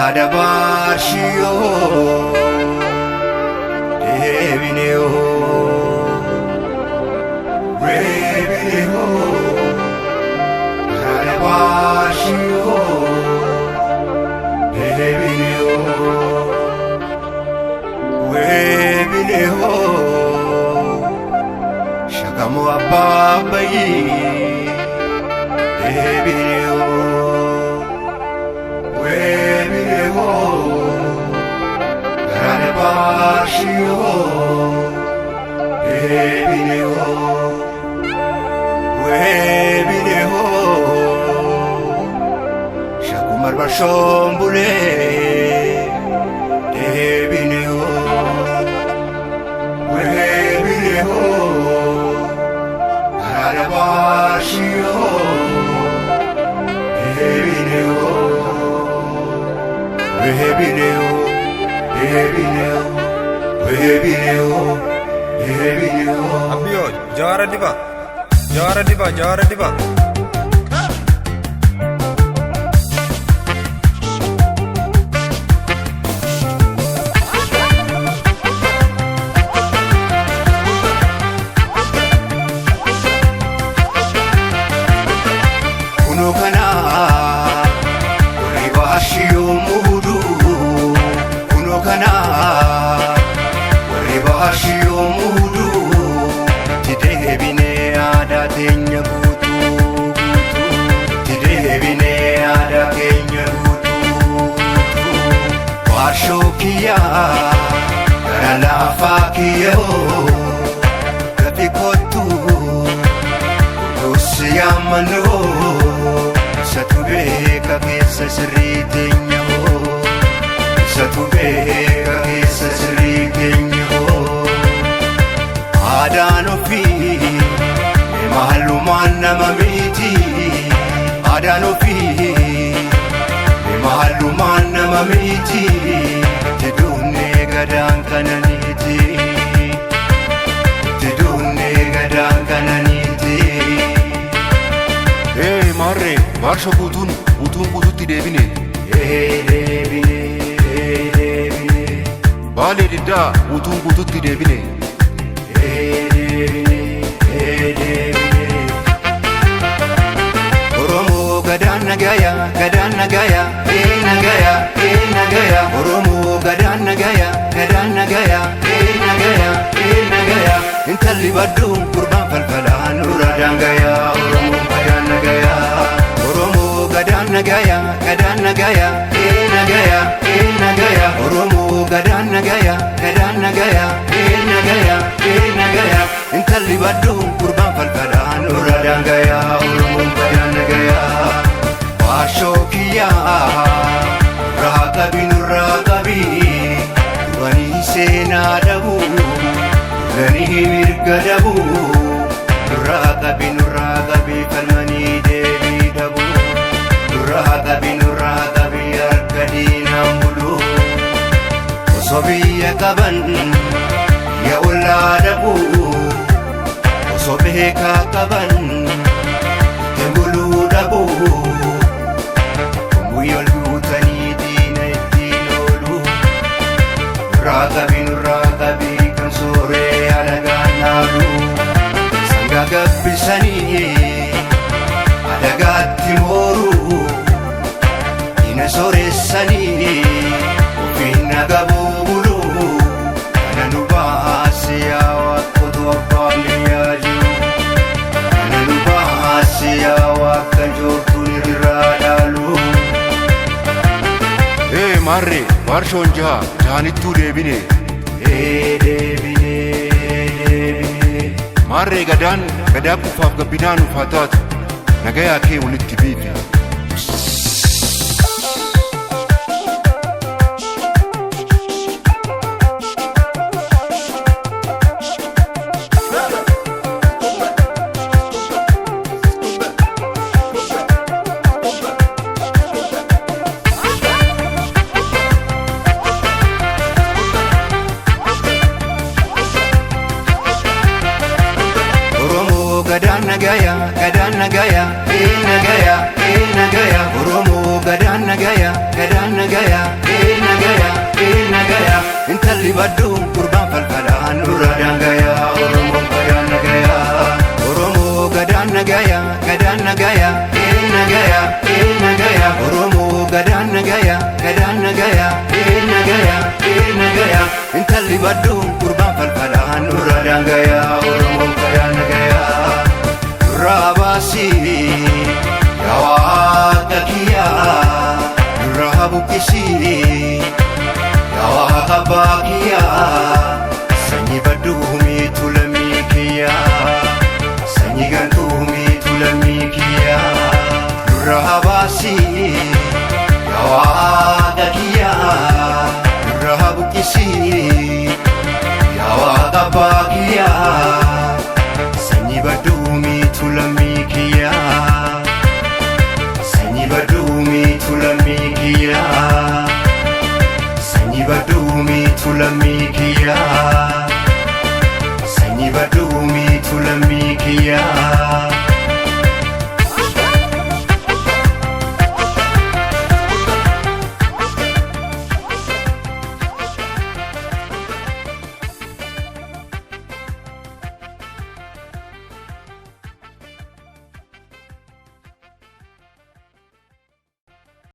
Garaada baashiyoo deebinee weebinee garaada baashiyoo deebinee weebinee shakamoo abbaa bayii deebinee. Abbiyo, jawara diba. Jawara diba, jawara diba. Kunoo kana warri baashiyoo muuduu kunoo kana warri baashiyoo muuduu itti deebinee aadaa teenya guutuu guutuu itti deebinee aadaa keenya guutuu guutuu baashoo kiyyaa gara laafaa kiyyoo gafi kottuu. Kusiyamanoo satu beeka keessa sirrii teenyahoo satu beeka keessa sirrii teenyahoo aadaan ofii maalumaan nama miti aadaan ofii maalumaan nama miti tidhuunee gadaan kananiiti tidhuunee gadaan kananiiti. Ee maarree baarsho guutuun guutuun guututti deebine. Baalee diddaa guutuun guututti deebine. Oromoo gadaan nagaya gadaan nagaya ee nagaya ee nagaya Oromoo gadaan nagaya gadaan nagaya ee nagaya ee nagaya Intalli badduun gurbaan falfalaan nurra daangaya Oromoo gadaan nagaya Oromoo gadaan nagaya gadaan nagaya ee nagaya ee nagaya Oromoo gadaan nagaya gadaan nagaya ee nagaya ee nagaya Intalli badduun gurbaan falfalaan nurra daangaya Oromoo gadaan nagaya Baashoo kiyyaa raaqabi nurraa qabi duranii seenaa dhabuu duranii mirga dhabuu nurraa qabi nurraa qabi falmanii deebii dhabuu nurraa qabi nurraa qabi harka diinaan buluu osoo biyya qaban biyya ollaa dhabuu osoo beekaa qaban ittiin buluu dhabuu. Guyyoon guutanii diina ittiin oolu. Raaqabi nurraaqabi kan sooree alagaan naalu. Sangaa gabbisanii alagaatti mooru. Diina sooressanii ofiin nagabuu bulu. Kana nu baase yaa waaqotu abbaan biyyaa jiru. Kana nu baase yaa waaqa joortuun irraa dhaalu. Ee maarree baarshoon jaha jahanittuu deebine. Maarree gadaan gadaa quufaaf gabbinaa nuuf haa taatu nagayaa kee walitti biifi. Oromoo gadaan nagaya gadaan nagaya ee nagaya ee nagaya Oromoo gadaan nagaya gadaan nagaya Intalli badduun gurbaan falfalaan dura daangayaa. Oromoo gadaan nagayaa. Oromoo gadaan nagayaa, gadaan nagayaa, ee nagayaa, ee nagayaa. Oromoo gadaan nagayaa, gadaan nagayaa, ee nagayaa, ee nagayaa. Intalli badduun gurbaan falfalaan dura daangayaa. Oromoo gadaan nagayaa. Durraa baasii yaa waaqa kiyyaa, durraa buqqisii yaa waaqa abbaa kiyyaa. Sanyii badduu miitu lammii kiyyaa, sanyii gantuu miitu lammii kiyyaa. Durraa baasii yaa waaqa kiyyaa, durraa buqqisii.